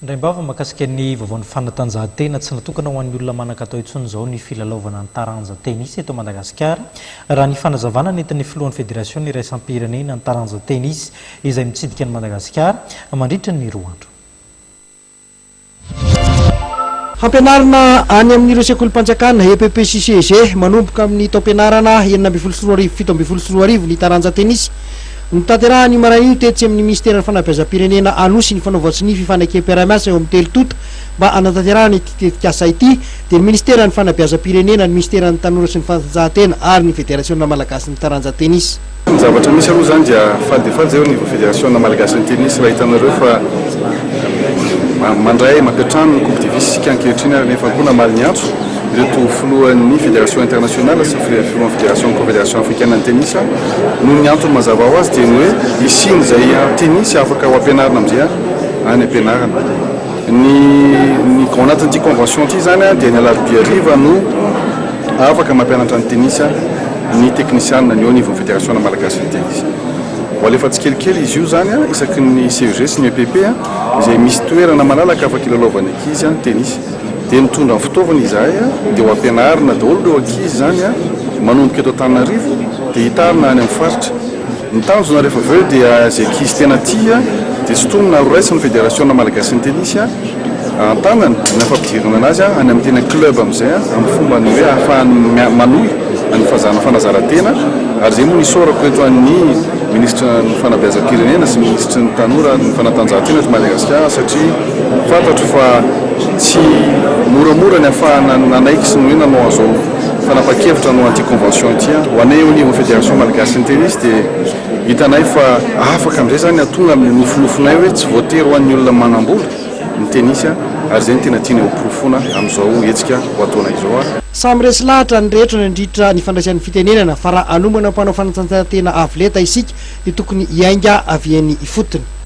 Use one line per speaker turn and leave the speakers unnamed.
Indraim-bava mahakasika ny vaovaon'ny fanatanjahantena, tsy natokana ho an'ny olona manan-katao intsony izao ny filalaovana ny taranja tenisy eto Madagasikara, raha ny fanazavana nentin'ny filohan'ny federasiona iraisam-pirenena ny taranja tenisy izay mitsidika an'i Madagasikara mandritra ny roa andro.
Hampianarina any amin'ireo sekolim-panjakana, EPP sy CEG, manomboka amin'ny taom-pianarana 2016 2017 ny taranja tenisy. Notanterahina io maraina io tetsy amin'ny minisiteran'ny Fanabeazam-pirenena Anosy ny fanaovan-tsonia fifanekem-piaraha-miasa eo amin'ny telo tonta mba hanatanterahana ity tetikasa ity, dia ny minisiteran'ny Fanabeazam-pirenena, ny minisiteran'ny Tanora sy ny Fanatanjahantena ary ny Federasiona malagasin'ny taranja tenisy.
Ny zavatra misy aloha izany dia faly dia faly izay eo anivon'ny Federasiona malagasin'ny tenisy raha hitanareo fa mandray mampiantrano ny Coupe Davis isika ankehitriny ary nefa koa namaly ny antso ireto filohan'ny Fédération internationale sy filohan'ny Fédération Confédération africaine ny tennis noho ny antony mazava ho azy dia ny hoe hisian'izay tennis afaka ho ampianarina amin'izay any am-pianarana. Ny ny ao anatin'ity convention ity izany dia ny alarobia hariva no afaka mampianatra ny tennis ny teknisianina ny eo anivon'ny Federasiona malagasin'ny tennis. Ho alefa tsikelikely izy io izany isaky ny CEG sy ny EPP izay misy toerana malalaka afaka ilalaovan'ny ankizy tennis. Dia mitondra ny fitaovana izahay dia ho ampianarina daholo ireo ankizy izany manomboka eto Antananarivo dia hitarina any amin'ny faritra. Ny tanjona rehefa avy eo dia izay ankizy tena tia dia sintomina ary horaisin'ny Federasiona malagasin'ny tenisy an-tanana ny fampidirana anazy any amin'ny tena club amin'izay amin'ny fomba ny hoe ahafahany manohy ny fazana fanazaran-tena ary izay moa no isaorako eto an'ny minisitry ny fanabeazam-pirenena sy ny minisitry ny tanora ny fanatanjahantena eto Madagasikara satria fantatro fa tsy moramora ny ahafahana nanaiky sy ny hoe nanao an'izao fanapahan-kevitra hanao an'ity convention ity. Ho anay eo anivon'ny Fédération Malgache-n'ny Tennis dia hitanay fa afaka amin'izay izany hahatonga amin'ny nofinofinay hoe tsy voatery ho an'ny olona manam-bola ny tennis ary izay no tena tianay hoporofoina amin'izao hetsika ho ataonay izao.
Samy resy lahatra ny rehetra nandritra ny fandraisany fitenenana fa raha hanomana mpanao fanatanjahantena avo lenta isika dia tokony hiainga avy eny ifotony.